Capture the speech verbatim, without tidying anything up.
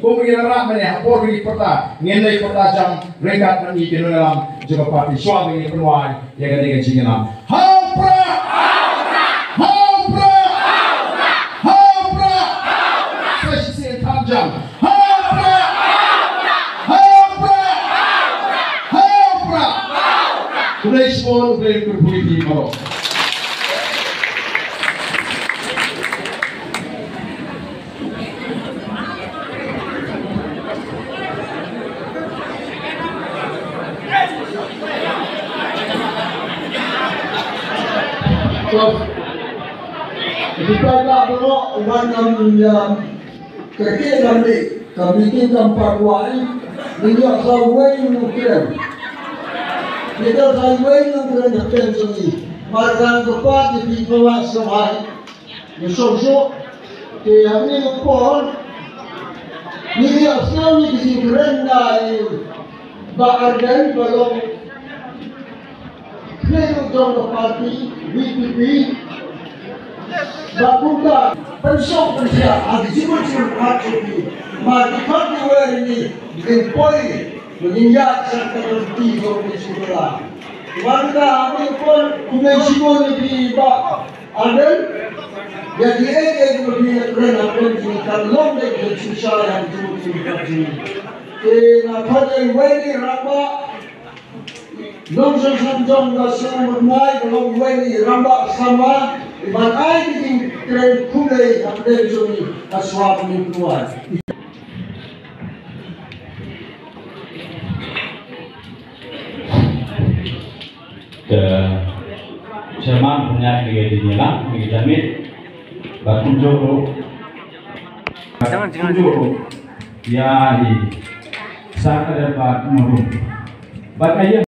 Kum ngi la rah mynne ha por ngi pyrta, ngin leit pyrta jam ryngkat bad ngi ki nongïalam jong ka party shuwa ba ngi pynwai ïa kane ka jingïalam. Ha u Prah! Ha u Prah! Ha u Prah! Sa shisien kham jam. Ha u Prah! Ha u Prah! Ha u Prah! Khublei shibun, khublei kyrpang ïa phi baroh. Kita tak berok wan nam nyam. Kyrkieh lam dih ka meeting kam pat wai. Ngin ïoh sa wei nongkren. Kita sa wei nongkren hapdeng jong ngi. Markang kpa ki pi pawai samai. Ngi sngewsuk te ha kane ka por ngi ïa sngew ïa ki jingkren na i Bah Ardent ba long khlem jong ka party V P P. Ba kumta pynsuk pynsiah ha ki jingmut jingpyrkhat jong ki. Ba ki khot ki wer ngi kin poi ba ngin ïaid sha ka party jong ki sngewthuh. Ba kumta ha kane ka por khublei shibun ïa phi Bah Ardent, ïa kiei kiei kiba phi ïakren hapdeng jong ngi kan long dei ka jingshisha ïa ka jingmut jingpyrkhat jong ngi. Te nga khot ïa iwei na i rangbah nongshong shnong jong ka Shnong Umrymai, ka long iwei na i rangbah samla, iban ai ka jingkren khublei hapdeng jong ngi ha shuwa ban ïa pynwai. Te chairman pynïaid ïa ka jingïalang, ïa ka jingmut. Bad kumjuh ruh. Jangan, jangan. Kumjuh ruh ïa i Sir Adelbert Mawlum. Bad ïa